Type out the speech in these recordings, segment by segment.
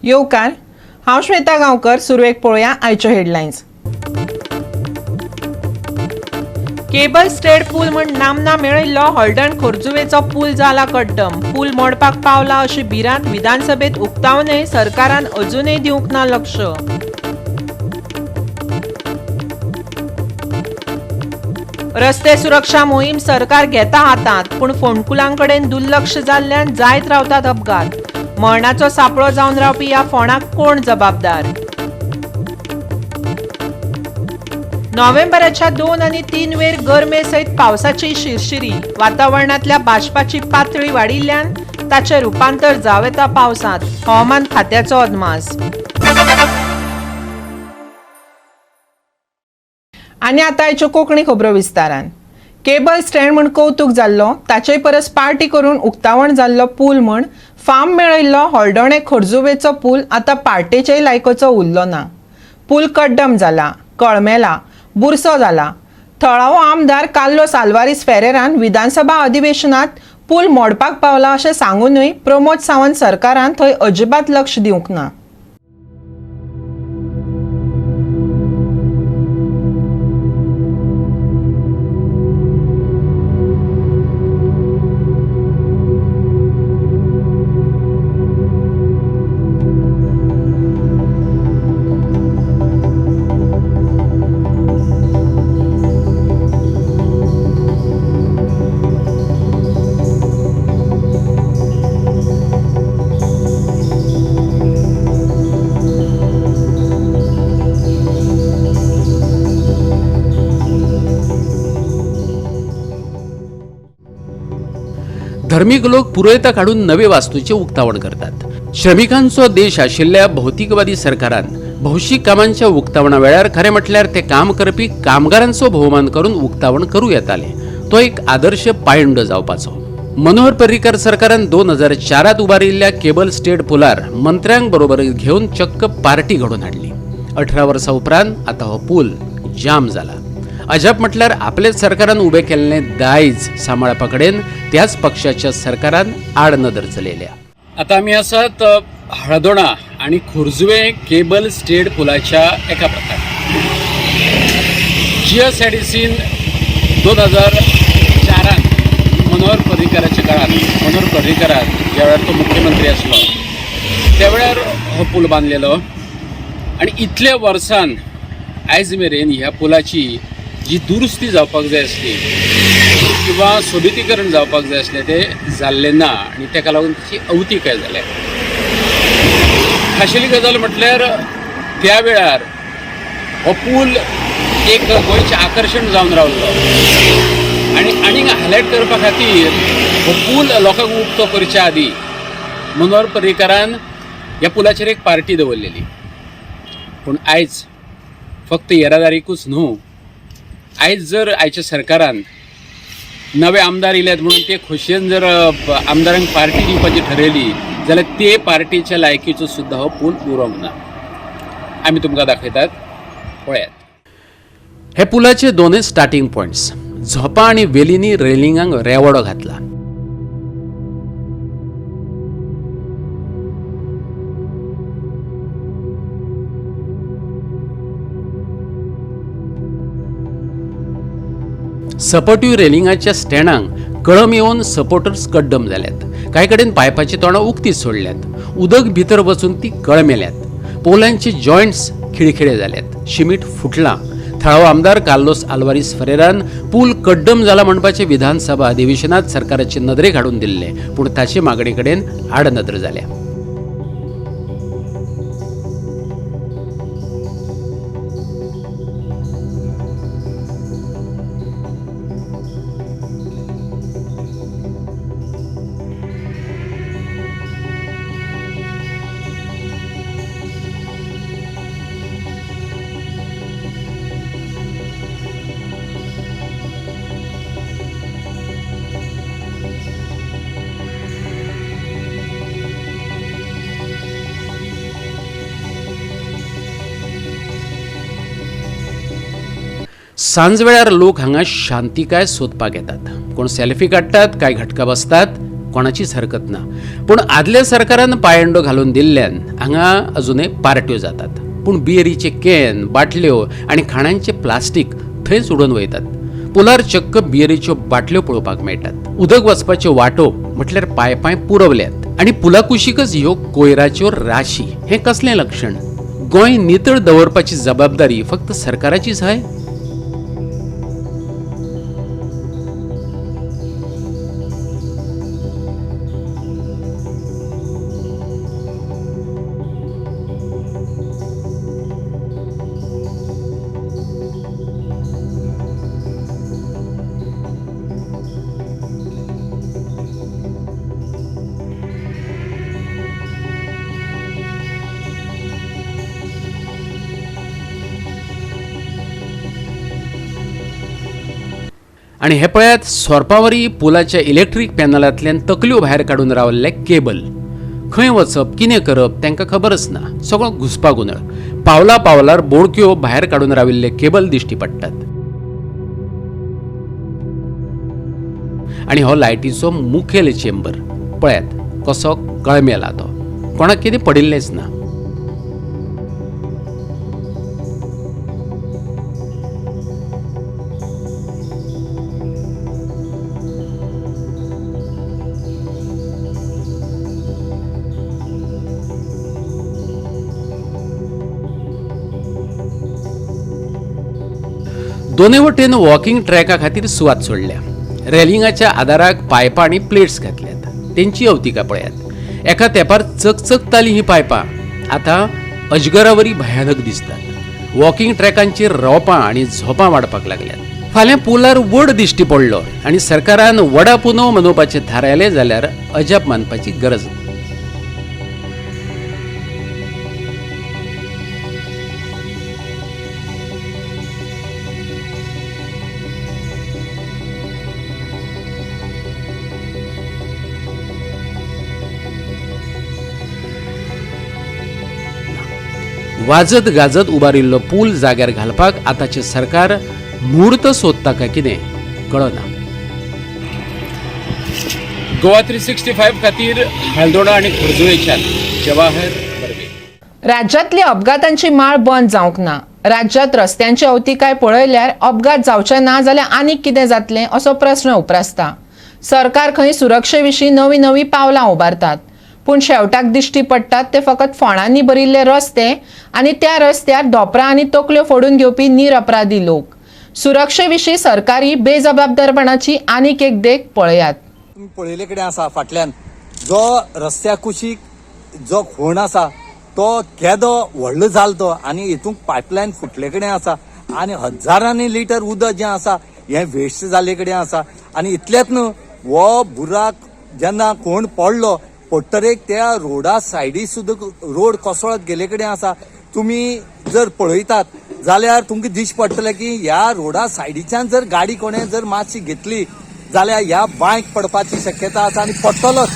येवकार. हांव श्वेता गांवकर. सुरवेक पळोवया आयच्यो हेडलायन्स. केबल स्टेड पूल म्हण नामना मेळयल्लो हळदण खोर्जुवेचो पूल जाला कड्डम. पूल मोडपाक पावला अशी भिरांत विधानसभेत उक्तावनय सरकारान अजूनय दिवंक ना लक्ष. रस्ते सुरक्षा मोहीम सरकार घेता हातांत, पूण फोंडकुलांकडेन दुर्लक्ष जाल्ल्यान जायत रावतात अपघात. मरणाचो सापळो जावन रावपी ह्या फोंडाक कोण जबाबदार? नोव्हेंबराच्या 2 आनी 3 वेर गरमे सयत पावसाची शिरशिरी. वातावरणांतल्या बाष्पाची पातळी वाडिल्ल्यान ताचें रुपांतर जावं येता पावसांत, हवामान खात्याचो अदमास. आनी आतां आयच्यो कोंकणी खबरो विस्तारान. केबल स्टँड म्हूण कौतूक जाल्लो, ताचेय परस पार्टी करून उक्तावण जाल्लो पूल म्हूण फाम मेळयल्लो हळदोणें खोर्जुवेचो पूल आतां पार्टेचेय लायकोचो उरलो ना. पूल कड्डम जाला, कळमेला, बुरसो जाला. थळावो आमदार कार्लोस आल्वारीस फेरेरान विधानसभा अधिवेशनात पूल मोडपाक पावला अशें सांगूनय प्रमोद सावंत सरकारान थंय अजिबात लक्ष दिवंक ना. धर्मीक लोक पुरोयता काडून नवे वास्तूचें उक्तावण करतात. श्रमिकांचो देश आशिल्ल्या भौतिकवादी सरकारान भौशीक कामांच्या उक्तावणा वेळार खरें म्हटल्यार ते काम करपी कामगारांचो भोवमान करून उक्तावण करूं येतालें. तो एक आदर्श पायंडो जावपाचो. मनोहर पर्रीकर सरकारान 2004 उबारिल्ल्या केबल स्टेट पुलार मंत्र्यांक बरोबर घेवन चक्क पार्टी घडोवन हाडली. 18 वर्सां उपरांत आतां हो पूल जाम जाला. अजाप म्हटल्यार आपलेच सरकारान उबें केल्लें दायज सांबाळपा कडेन त्याच पक्षाच्या सरकारान आडनदर चलयल्या. आतां आमी आसात हळदोणा आनी खोर्जुवे केबल स्टेट पुलाच्या एका प्रकार GSIDCन 2004 मनोहर पर्रीकराच्या काळात, मनोहर पर्रीकरान ज्या वेळार तो मुख्यमंत्री आसलो त्या वेळार हो पूल बांदलेलो आनी इतल्या वर्सान आयज मेरेन ह्या पुलाची जी दुरुस्ती जावपाक जाय आसली किंवा सोबितीकरण जावपाक जाय आसलें तें जाल्लें ना आनी ताका लागून ताची अवतिकाय जाल्या. खाशेली गजाल म्हटल्यार त्या वेळार हो पूल एक गोंयचें आकर्शण जावन रावलो आनी आनीक हायलायट करपा खातीर हो पूल लोकांक उक्तो करच्या आदीं मनोहर पर्रीकारान ह्या पुलाचेर एक पार्टी दवरलेली. पूण आयज फक्त येरादारीकूच न्हू, आयज जर आयच्या सरकारान नवे आमदार येयल्यात म्हणून ते खोशयेन जर आमदारांक पार्टी दिवपाची ठरयली जाल्यार ते पार्टीच्या लायकीचो सुद्दां हो पूल उरोंक ना. आमी तुमकां दाखयतात, पळयात. हे पुलाचे दोनय स्टार्टींग पॉयंट्स झोपां आनी वेलींनी रेलिंगांक रेवडो घातला. सपोर्टीव रेलिंगाच्या स्टँडांक कळम येवन सपोर्टर्स कड्डम जाल्यात. कांय कडेन पायपाची तोंडां उक्ती सोडल्यात. उदक भितर वचून ती कळमेल्यात. पोलांचे जॉयंट्स खिळखिळे जाल्यात. शिमीट फुटलां. थळावो आमदार कार्लोस आल्वारीस फरेरान पूल कड्डम जाला म्हणपाचें विधानसभा अधिवेशनात सरकाराचे नदरेक हाडून दिल्लें, पूण ताचे मागणे कडेन आडनदर जाल्या. सांजवेळार लोक हांगा शांतिकाय सोदपाक येतात. कोण सेल्फी काडटात, कांय घटका बसतात, कोणाचीच हरकत ना. पूण आदल्या सरकारान पायंडो घालून दिल्ल्यान हांगा अजुनय पार्ट्यो जातात. पूण बियरीचे can, बाटल्यो आनी खाणांचे प्लास्टीक थंयच उडोवन वयतात. पुलार चक्क बियरीच्यो बाटल्यो पळोवपाक मेळटात. उदक वचपाच्यो वाटो म्हटल्यार पायपां पुरवल्यात आनी पुला कुशीकच ह्यो कोयराच्यो राशी. हें कसलें लक्षण? गोंय नितळ दवरपाची जबाबदारी फक्त सरकाराचीच हय? आनी हे पळयात सोरपावरी पुलाच्या इलेक्ट्रीक पॅनलांतल्यान तकल्यो भायर काडून रावल्ले केबल. खंय वचप, कितें करप तांकां खबरच ना. सगळो घुसपा गोंदळ. पावला पावलार बोडक्यो भायर काडून राविल्ले केबल दिश्टी पडटात. आनी हो लायटीचो मुखेल चेंबर पळयात कसो कळमेला तो. कोणाक कितें पडिल्लेंच ना. दोनूय वटेन वॉकिंग ट्रॅका खातीर सुवात सोडल्या. रेलिंगाच्या आदाराक पायपां आनी प्लेट्स घातल्यात. तेंची अवतिका पळयात. एका तेंपार चकचकतालीं हीं पायपां आतां अजगरावरी भयानक दिसतात. वॉकिंग ट्रॅकांचेर रोपां आनी झोपां वाडपाक लागल्यात. फाल्यां पुलार वड दिश्टी पडलो आनी सरकारान वडा पुनव मनोवपाचें थारायलें जाल्यार अजाप मानपाची गरज ना. वाजत गाजत उबारिल्लो पूल जाग्यार घालपाक आतांचें सरकार म्हूर्त सोदता काय कितें कळना. गोवा 365 खातीर हळदोणा आनी खोर्जुवेच्यान जवाहर बर्वे. राज्यांतली अपघातांची माळ बंद जावंक ना. राज्यांत रस्त्यांची अवतिकाय पळयल्यार अपघात जावचे ना जाल्यार आनीक कितें जातलें असो प्रस्न उप्रासता. सरकार खंय सुरक्षे विशीं नवीं नवीं पावलां उबारतात, पूण शेवटाक दिश्टी पडटात ते फकत फोंडांनी भरिल्ले रस्ते आनी त्या रस्त्यार धोपरां आनी तकल्यो फोडून घेवपी निरपराधी लोक. सुरक्षे विशीं सरकारी बेजबाबदारपणाची आनीक एक देख पळयात. तुमी पळयले कडेन आसा फाटल्यान जो रस्त्या कुशीक जो खोण आसा तो केदो व्हडलो जालो तो, आनी हितूंक पायपलायन फुटले कडेन आसा आनी हजारांनी लिटर उदक जें आसा हें वेस्ट जाल्ले कडेन आसा. आनी इतलेंच न्हू, हो बुराक जेन्ना कोण पडलो पडटरेक त्या रोडा सायडी सुद्दां रोड कोसळत गेले कडेन आसा. तुमी जर पळयतात जाल्यार तुमकां दिश्टी पडटलें की ह्या रोडा सायडीच्यान जर गाडी कोणें जर मातशी घेतली जाल्यार ह्या बांयक पडपाची शक्यता आसा आनी पडटलोच.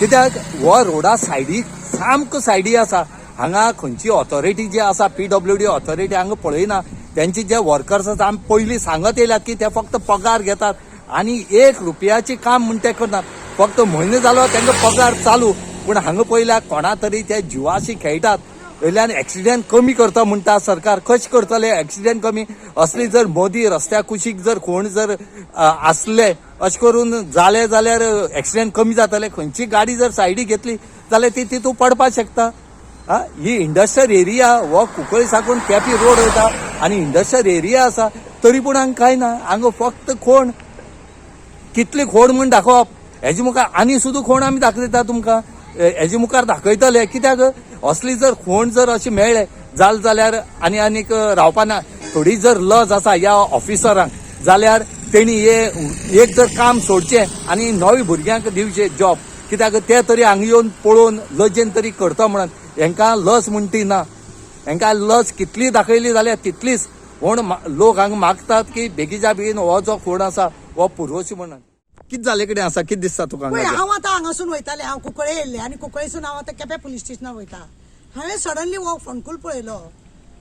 कित्याक हो रोडा सायडी सामको सायडी आसा. हांगा खंयची ऑथॉरिटी जी आसा PWD authority हांगा पळयना. तेंचे जे वर्कर्स आसा आमी पयलीं सांगत येयल्यात की ते फक्त पगार घेतात आनी 1 रुपयाचें काम म्हण ते करनात. फक्त म्हयनो जालो तांकां पगार चालू, पूण हांगा पळयल्यार कोणा तरी ते जिवाशी खेळटात. वयल्यान एक्सिडेंट कमी करता म्हणटा सरकार, कशें करतले एक्सिडेंट कमी? असली जर मोदी रस्त्या कुशीक जर कोण जर आसले अशें करून जाले जाल्यार एक्सिडेंट कमी जातले. खंयची गाडी जर सायडी घेतली जाल्यार ती तितूंत पडपाक शकता. ही इंडस्ट्रियल एरिया, हो कुंकळी साकून केपी रोड वयता आनी इंडस्ट्रियल एरिया आसा, तरी पूण हांगा कांय ना. हांगा फक्त खोण, कितली खोड म्हूण दाखोवप हेजे मुखार आनी सुद्दां खोण आमी दाखयता तुमकां, हेजे मुखार दाखयतले. कित्याक असली जर खोण जर अशें मेळ्ळें जालें जाल्यार आनी आनीक रावपा ना. थोडी जर लज आसा ह्या ऑफिसरांक जाल्यार तेणी एक जर काम सोडचें आनी नवे भुरग्यांक दिवचें जॉब. कित्याक ते तरी हांगा येवन पळोवन लजेन तरी करता म्हणून. हेंकां लज म्हणटी ना, हेंकां लज कितली दाखयली जाल्यार तितलीच. म्हूण लोक हांगा मागतात की बेगीच्या बेगीन हो जो खोण आसा हो पुरोवचो म्हणून. कितें जाले कडेन आसा, कितें दिसता तुका? पळय हांव आतां हांगासून वयतालें, हांव कुंकळे येयल्लें आनी कुंकळेसून हांव आतां केपें पुलीस स्टेशनार वयता. हांवें सडनली हो फोंडकूल पळयलो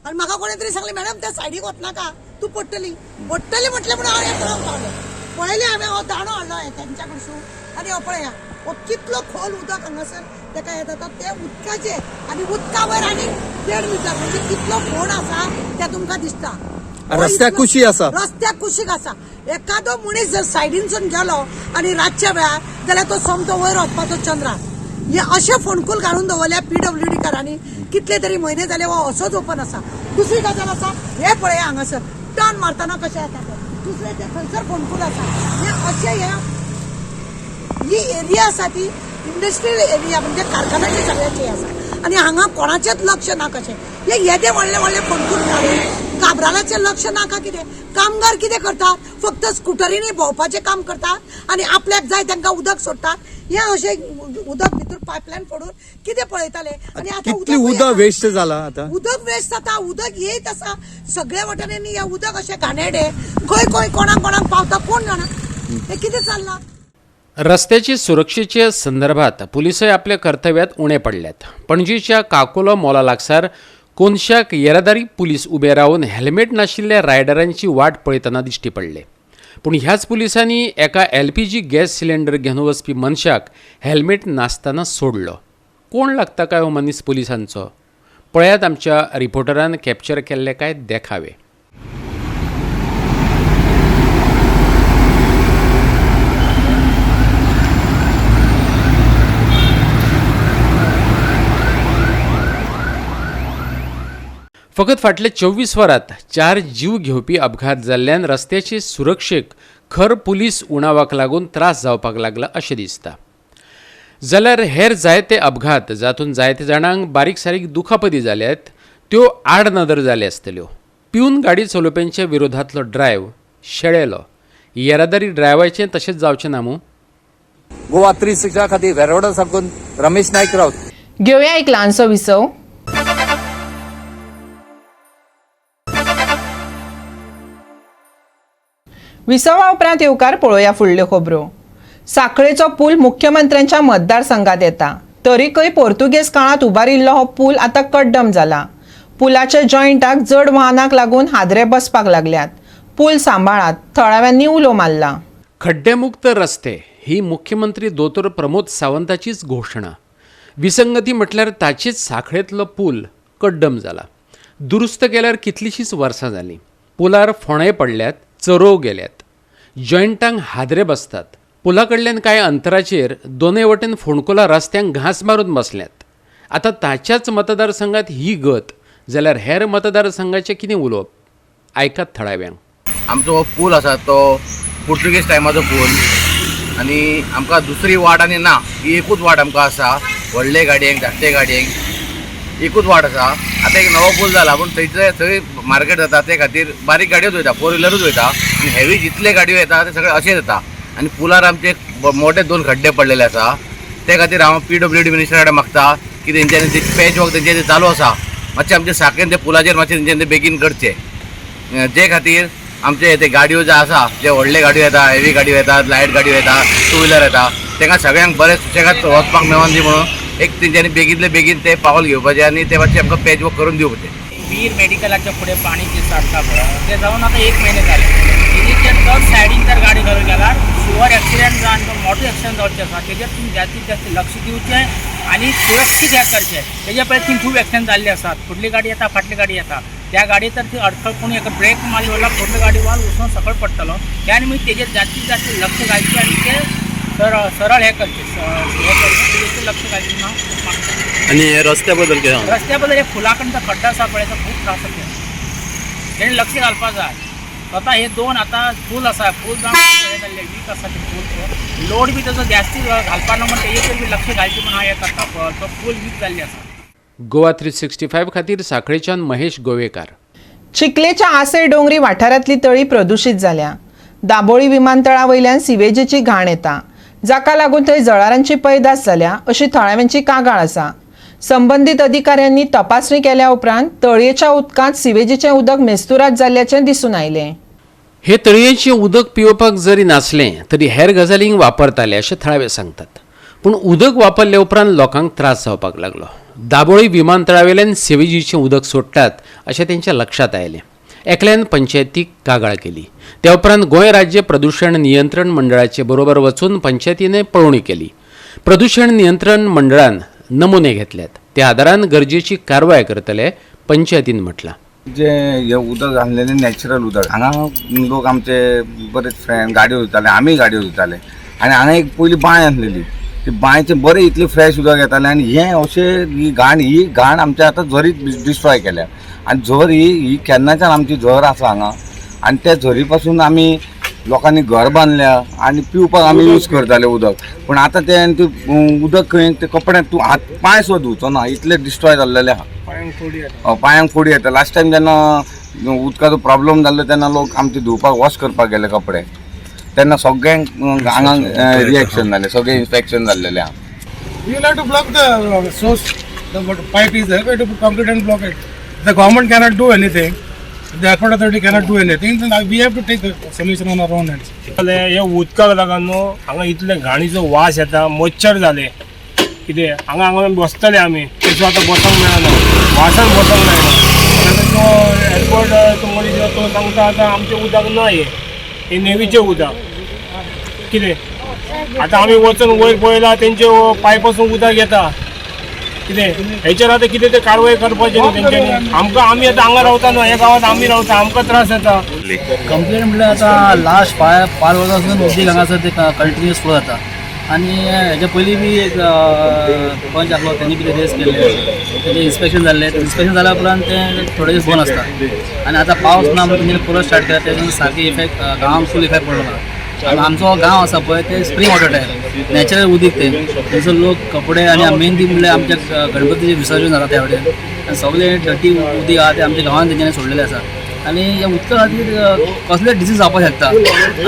आनी म्हाका कोणें तरी सांगलें, मॅडम त्या सायडीक वचनाका, तूं पडटली पडटली म्हटलें म्हणून हांव हें पळोवंक पावलें. पळयलें हांवें हो दांडो हाडलो हें तेंच्या कडसून आनी हो पळया हो कितलो खोल उदक हांगासर तेका हें जाता तें उदकाचें आनी उदका वयर आनी 1.5 मिटर म्हणजे कितलो फोण आसा तें तुमकां दिसता. रस्त्या कुशी आसा. रस्त्या कुशीक आसा. एखादो मनीस जर सायडीनसून गेलो आनी रातच्या वेळार जाल्यार तो सोमतो वयर वचपाचो चंद्रार. हे अशे फोंडकूल घालून दवरल्या पीडब्ल्यूडी कारांनी कितले तरी म्हयने जाले हो असोच ओपन आसा. दुसरी गजाल आसा हे पळय हांगासर टर्न मारतना कशें येता तें, दुसरें ते थंयसर फोंडकूल आसा. हे अशें हे ही एरिया आसा ती इंडस्ट्रियल एरिया म्हणजे कारखान्याची सगळ्याची आसा आनी हांगा कोणाचेच लक्ष ना कशें. हे येदे व्हडले व्हडले फोंडकूल घालून काब्रालाचें लक्ष नाका कितें. कामगार कितें करतात फक्त स्कुटरींनी भोंवपाचें काम करतात आनी आपल्याक जाय तांकां उदक सोडटात. हे अशें उदक भितर पायपलायन फोडून कितें पळयताले आनी आतां कितली उदक वेस्ट जाला. आतां उदक वेस्ट जाता, उदक येयत आसा सगळ्या वाठारांनी. हें उदक अशें घाणेरडें खंय खंय कोणाक कोणाक पावता कोण जाणा हें कितें चल्लां. रस्त्याची सुरक्षेच्या संदर्भात पुलिसय आपल्या कर्तव्यात उणे पडल्यात. पणजीच्या काकोलो मॉला लागसार कोनशाक येरादारी पुलीस उबे रावन हेल्मेट नाशिल्ल्या रायडरांची वाट पळयतना दिश्टी पडले. पूण ह्याच पुलिसांनी एका LPG gas cylinder घेवन वचपी मनशाक हेल्मेट नासतना सोडलो. कोण लागता काय हो मनीस पुलिसांचो? पळयात आमच्या रिपोर्टरान कॅप्चर केल्ले काय देखावे. फकत फाटले 24 वरांत 4 जीव घेवपी अपघात जाल्ल्यान रस्त्याचे सुरक्षेक खर पुलीस उणावाक लागून त्रास जावपाक लागला अशें दिसता. जाल्यार हेर जायते अपघात जातून जायते जाणांक बारीक सारीक दुखापती जाल्यात त्यो आडनदर जाले आसतल्यो. पिवन गाडी चलोवप्यांच्या विरोधांतलो ड्रायव्ह शेळेलो. येरादारी ड्रायव्हाचें तशेंच जावचें ना मूं? गोवा 360 खातीर वेरोडा साकून रमेश नायक रावत. घेवया एक ल्हानसो विसव. विसवा उपरांत येवकार पळोवया फुडल्यो खबरो. साखळेचो पूल मुख्यमंत्र्यांच्या मतदारसंघात येता तरीकय पोर्तुगेज काळांत उबारिल्लो हो पूल आतां कड्डम जाला. पुलाच्या जॉयंटाक जड वाहनाक लागून हादरे बसपाक लागल्यात. पूल सांबाळात थळाव्यांनी उलो मारला. खड्डेमुक्त रस्ते ही मुख्यमंत्री दोतोर प्रमोद सावंताचीच घोशणा. विसंगती म्हटल्यार ताचीच साखळेंतलो पूल कड्डम जाला. दुरुस्त केल्यार कितलींशींच वर्सां जालीं. पुलार फोंडे पडल्यात, चरोव गेल्यात, जॉयंटांक हादरे बसतात. पुला कडल्यान कांय अंतराचेर दोनय वटेन फोंडकुलां रस्त्यांक घांस मारून बसल्यात. आतां ताच्याच मतदारसंघात ही गत जाल्यार हेर मतदारसंघाचें कितें उलोवप? आयकात थळाव्यांक. आमचो हो पूल आसा तो पुर्तुगेज टायमाचो पूल आनी आमकां दुसरी वाट आनी ना, ही एकूच वाट आमकां आसा. व्हडले गाडयेंक धाकटे गाडयेंक एकूच वाट आसा. आतां एक नवो पूल जाला पूण थंयचे थंय मार्केट जाता ते खातीर बारीक गाडयोच वयता, 4 व्हिलरूच वयता आनी हेवी जितले गाडयो येता ते सगळे अशेच येता. आनी पुलार आमचे मोठे 2 खड्डे पडलेले आसा. ते खातीर हांव PWD मिनिस्टरा कडेन मागता की तेंच्यांनी ते पॅच वर्क तेंच्यांनी चालू आसा मातशें आमचे साकेन ते पुलाचेर मातशें तेंच्यांनी बेगीन करचें. जे खातीर आमचे ते गाडयो जे आसा, जे व्हडले गाडयो येता, हेवी गाडयो येता, लायट गाडयो येता, 2 व्हिलर येता, तांकां सगळ्यांक बरें सुशेगाद वचपाक मेळोन दी म्हणून एक तेंच्यांनी बेगीनले बेगीन ते पावल घेवपाचें आनी ते मातशें आमकां पॅच वर्क करून दिवपाचें. वीर मेडिकलाच्या फुडें पाणी जे साठता पळय ते जावन आतां 1 म्हयने जाले. तेजेर जर सायडीन जर गाडी घालून गेल्यार शुवर एक्सिडंट जावन तो मोठो एक्सिडंट जावचे आसा. तेजेर तुमी जास्तीत जास्त लक्ष दिवचें आनी सुरक्षीत हें करचें. तेजे पयलीं थिंग खूब एक्सिडंट जाल्ले आसात. फुडली गाडी येता, फाटली गाडी येता, त्या गाडी तर ती अडखळ कोणी एका ब्रेक मारली जाल्यार फुडली गाडी वाल वचून सकयल पडटलो. त्या निमित्त तेजेर जास्तीत जास्त लक्ष घालचें आनी ते सरळ हें करचें, हें करचें, तेजेर लक्ष घालचें म्हणून हांव मागता. आनी रस्त्या बद्दल कितें? रस्त्या बद्दल हे फुला कडलो खड्डो आसा पळय तो खूब त्रास जाता, तेणें लक्ष घालपाक जाय. स्वता हे 2 आतां पूल आसा, पूल जावन हें जाल्ले वीक आसा ते पूल, लोड बी ताजो जास्ती घालपा ना म्हण तेजेर बी लक्ष घालचें म्हण हांव हें करता. तो पूल वीक जाल्ली आसा. गोवा 365 खातीर साखळेच्यान महेश गोवेकार. चिखलेच्या आसे डोंगरी वाठारांतली तळी प्रदुशीत जाल्या. दाबोळी विमानतळा वयल्यान सिवेजीची घाण येता, जाका लागून थंय जळारांची पैदास जाल्या अशी थळाव्यांची कागाळ आसा. संबंदीत अधिकाऱ्यांनी तपासणी केल्या उपरांत तळयेच्या उदकांत सिवेजीचें उदक मेस्तुरात जाल्ल्याचें दिसून आयलें. हे तळयेचें उदक पिवपाक जरी नासलें तरी हेर गजालींक वापरताले अशें थळावे सांगतात. पूण उदक वापरले उपरांत लोकांक त्रास जावपाक लागलो. दाबोळी विमानतळावेल्यान सिवेजीचें उदक सोडटात अशें तेंच्या लक्षांत आयलें. एकल्यान पंचायतीक कागाळ केली. त्या उपरांत गोंय राज्य प्रदूषण नियंत्रण मंडळाचे बरोबर वचून पंचायतीने पळोवणी केली. प्रदूशण नियंत्रण मंडळान नमुने घेतल्यात, त्या आदारान गरजेची कारवाय करतले, पंचायतीन म्हटलां. जे हे उदक घातलेलें नॅचरल उदक, हांगा लोक आमचे बरेच फ्रेंड गाडयो धुताले, आमी गाडयो धुताले. आनी हांगा एक पयली बांय आसलेली, ती बांयचें बरें इतलें फ्रेश उदक येतालें. आनी हें अशें ही घाण आमच्या आतां झरीत डिस्ट्रॉय केल्या. आनी झर ही ही केन्नाच्यान आमची झर आसा हांगा. आनी त्या झरी पासून आमी लोकांनी घर बांदल्या आनी पिवपाक आमी यूज करताले उदक. पूण आतां तें ती उदक खंय ते कपड्याक तूं हात पांय सुद्दां धुवचो ना, इतले डिस्ट्रॉय जाल्लेले आहा. पांयांक फोडी येता. लास्ट टायम जेन्ना उदकाचो प्रॉब्लम जाल्लो तेन्ना लोक आमचे धुवपाक, वॉश करपाक गेले कपडे, तेन्ना सगळ्यांक आंगांक रिएक्शन जालें, सगळें इन्फेक्शन जाल्लेलें आहा. We will have to block the source, the what pipe is there, we have to put concrete and block it. The government cannot do anything, the airport authority cannot do anything, then we have to take the solution on our own hands. जालें हे उदकाक लागून न्हू हांगा इतले घाणीचो वास येता, मच्छर जाले. कितें हांगा हांगा बसतले आमी, तसो आतां बसोंक मेळना, वासान बसोंक मेळना. आतां तो एअरपोर्ट तो मनीस तो सांगता आतां आमचें उदक ना, हें हें नेवीचें उदक. कितें आतां आमी वचून वयर पळयलां, तेंचे पायपासून उदक येता. कितें हेचेर आतां कितें तें कारवाय करपाचें न्हू तेंच्यांनी. आमकां, आमी आतां हांगा रावता न्हू, ह्या गांवांत आमी रावता, आमकां त्रास जाता. कंप्लेन म्हटल्यार आतां लास्ट 5 वर्सां पासून उदीक हांगासर ते कंटिन्युअस फ्लो जाता. आनी हेच्या पयलीं बी एक पंच आसलो, तेणी कितें रेस केल्ले, तेजें इन्स्पेक्शन जाल्लें. इन्स्पेक्शन जाल्या उपरांत तें थोडे दीस बंद आसता. आनी आतां पावस ना म्हणून तेंच्यानी परत स्टार्ट केला. तेजो सारकी इफेक्ट गांवांक फूल इफेक्ट पडलो ना. आनी आमचो गांव आसा पळय, ते स्प्रींग वॉटर टायप नॅचरल उदीक तें. थंयसर लोक कपडे आनी मेन ती म्हणल्यार आमच्या गणपतीचें विसर्जन जाता त्या वटेन आनी सगळें डर्टी उदीक आहा तें आमच्या गांवांत तेंच्यांनी सोडलेलें आसा. आनी ह्या उदका खातीर कसले डिजीज जावपाक शकता.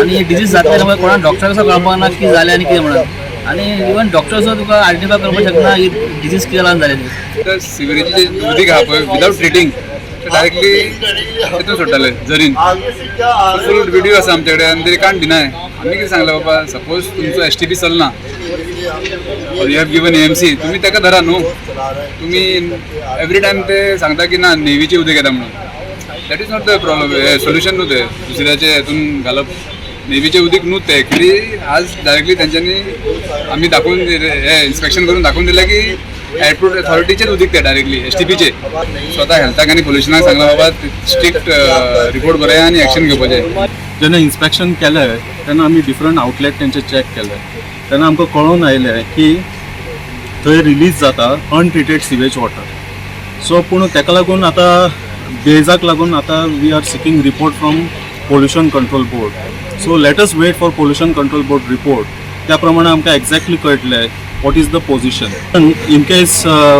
आनी हे डिजीज जातले जाल्यार कोणाक डॉक्टराक सुद्दां कळपाक ना कितें जालें आनी कितें म्हणून. आनी इवन डॉक्टर सुद्दां तुका आयडेंटिफाय करपाक शकना ही डिजीज कितें लागून जालें ती. तर सिवरेजीचे उदीक आहा पळय, विदाउट ट्रिटींग डायरेक्टली तितून सोडटाले झरीन. फूल विडियो आसा आमचे कडेन आनी ते कांय डिनाय. आमी कितें सांगलें, बाबा, सपोज तुमचो एसटीपी चलना or you have given AMC, तुमी ताका धरा न्हू. तुमी एवरी टायम ते सांगता की ना, नेवीचे उदक येता म्हणून. That is not the problem, solution न्हू तें. दुसऱ्याचे हेतून घालप, नेवीचे उदीक न्हू तें. एक्चुली आज डायरेक्टली तेंच्यांनी आमी दाखोवन, हे इन्स्पेक्शन करून दाखोवन दिलें की एअरपोर्ट अथॉरिटीचेच उदीक ते डायरेक्टली एसटीपीचे. स्वता हेल्थाक आनी पोल्युशनाक सांगला, बाबा, स्ट्रिक्ट रिपोर्ट बरया आनी एक्शन घेवपाचें. जेन्ना इन्स्पेक्शन केलें तेन्ना आमी डिफरंट आउटलेट तेंचे चॅक केले, तेन्ना आमकां कळून आयलें की थंय रिलीज जाता अनट्रिटेड सिवेज वॉटर. सो पूण तेका लागून आतां बेजाक लागून आतां we are seeking report from Pollution Control Board. So let us wait for Pollution Control Board report. त्या प्रमाणे आमकां एग्जॅक्टली कळटलें what is the position. In case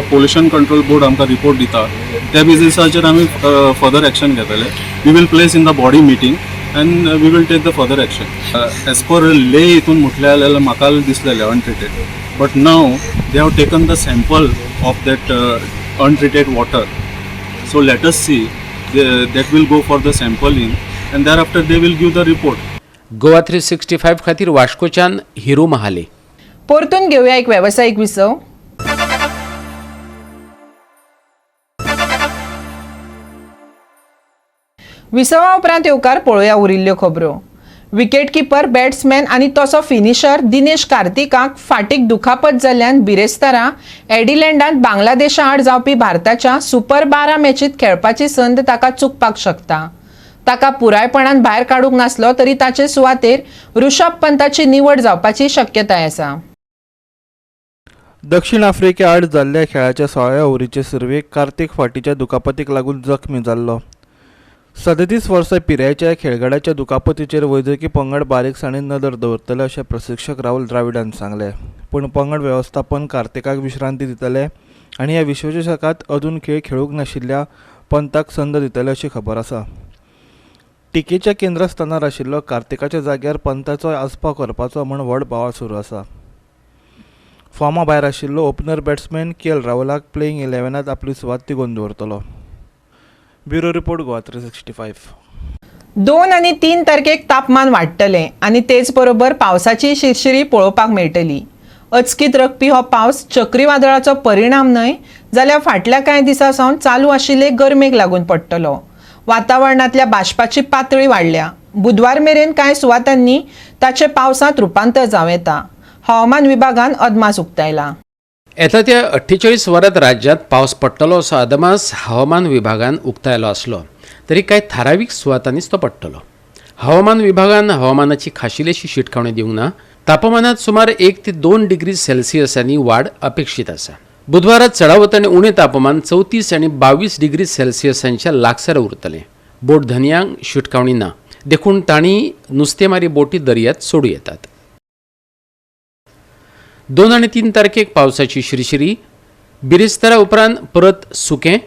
Pollution Control Board आमकां रिपोर्ट दिता, त्या बेजिसाचेर आमी फर्दर एक्शन घेतले. We will place in the body meeting and we will take the further action. As per ले हितून म्हटलें जाल्यार म्हाका दिसलेलें untreated, but now they have taken the sample of that untreated water. So let us see, that will go for the sampling and thereafter they will give the report. Goa 365 खातीर वास्कोच्यान हिरू महाले. परतून घेवया एक वेवसायीक विसव. विसवा उपरांत येवकार. पळोवया उरिल्ल्यो खबरो. विकेट किपर बॅट्समॅन आनी तसो फिनिशर दिनेश कार्तिकाक फाटीक दुखापत जाल्ल्यान बिरेस्तारा एडिलेडांत बांगलादेशा आड जावपी भारताच्या सुपर 12 मॅचीत खेळपाची संद ताका चुकपाक शकता. ताका पुरायपणान भायर काडूंक नासलो तरी ताचे सुवातेर ऋषभ पंताची निवड जावपाची शक्यताय आसा. दक्षिण आफ्रिके आड जाल्ल्या खेळाच्या 16व्या ओव्हरीचे सुरवेक कार्तिक फाटीच्या दुखापतीक लागून जखमी जाल्लो. 37 वर्सां पिरायेच्या ह्या खेळगड्याच्या दुखापतीचेर वैजकी पंगड बारीकसाणेन नदर दवरतले अशें प्रशिक्षक राहुल द्राविडान सांगलें. पूण पंगड वेवस्थापन कार्तिकाक विश्रांती दितले आनी ह्या विश्वचषकांत अजून खेळ खेळूंक नाशिल्ल्या पंताक संद दितले अशी खबर आसा. टिकेच्या केंद्रस्थानार आशिल्लो कार्तिकाच्या जाग्यार पंताचो आस्पाव करपाचो म्हूण व्हड बोवाळ सुरू आसा. फॉर्मा भायर आशिल्लो ओपनर बॅट्समॅन के एल राहुलाक प्लेइंग इलेव्हनांत आपली सुवात तिगोवन दवरतलो. Bureau report, Goa 365. 2 आनी 3 तारखेक तापमान वाडटलें आनी तेच बरोबर पावसाची शिरशिरी पळोवपाक मेळटली. अचकीत रकपी हो पावस चक्रीवादळाचो परिणाम न्हय जाल्यार फाटल्या कांय दिसां सावन चालू आशिल्ले गरमेक लागून पडटलो. वातावरणांतल्या बाष्पाची पातळी वाडल्या. बुधवार मेरेन कांय सुवातांनी ताचें पावसांत रुपांतर जावं येता. हवामान विभागान अदमास उक्तायला. येता त्या 48 वरांत राज्यांत पावस पडटलो असो अदमास हवामान विभागान उक्तायलो आसलो तरी कांय थारावीक सुवातांनीच तो पडटलो. हवामान विभागान हवामानाची खाशेलीशी शिटकावणी दिवंक ना. तापमानात सुमार 1 ते 2 डिग्री सेल्सियसांनी वाड अपेक्षीत आसा. बुधवारा चडावत आनी उणें तापमान 34 आनी 22 डिग्री सेल्सियसांच्या लागसार उरतलें. बोट धनयांक शिटकावणी ना, देखून तांणी नुस्तेमारी बोटी दर्यांत सोडूं येतात. 2 आनी 3 तारखेक पावसाची शिरशिरी. बिरेस्तारा उपरांत परत सुकें.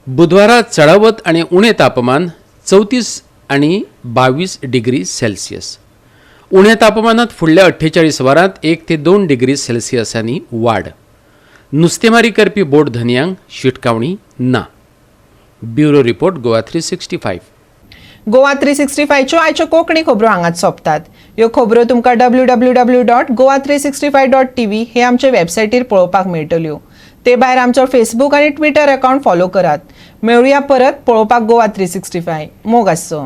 बुधवारा चडावत आनी उणें तापमान 34 आनी 22 डिग्री सेल्सियस. उण्या तापमानात फुडल्या 48 वरांत 1 ते 2 डिग्री सेल्सियसांनी वाड. नुस्तेमारी करपी बोट धनयांक शिटकावणी ना. Bureau report, Goa 365. Goa 365च्यो आयच्यो कोंकणी खबरो हांगाच सोंपतात. ह्यो खबरो तुमकां www.goa365.tv हे आमचे वेबसायटीर पळोवपाक मेळटल्यो. ते भायर आमचो फेसबूक आनी ट्विटर अकाउंट फॉलो करात. मेळुया परत पळोवपाक गोवा 365. मोग आसचो.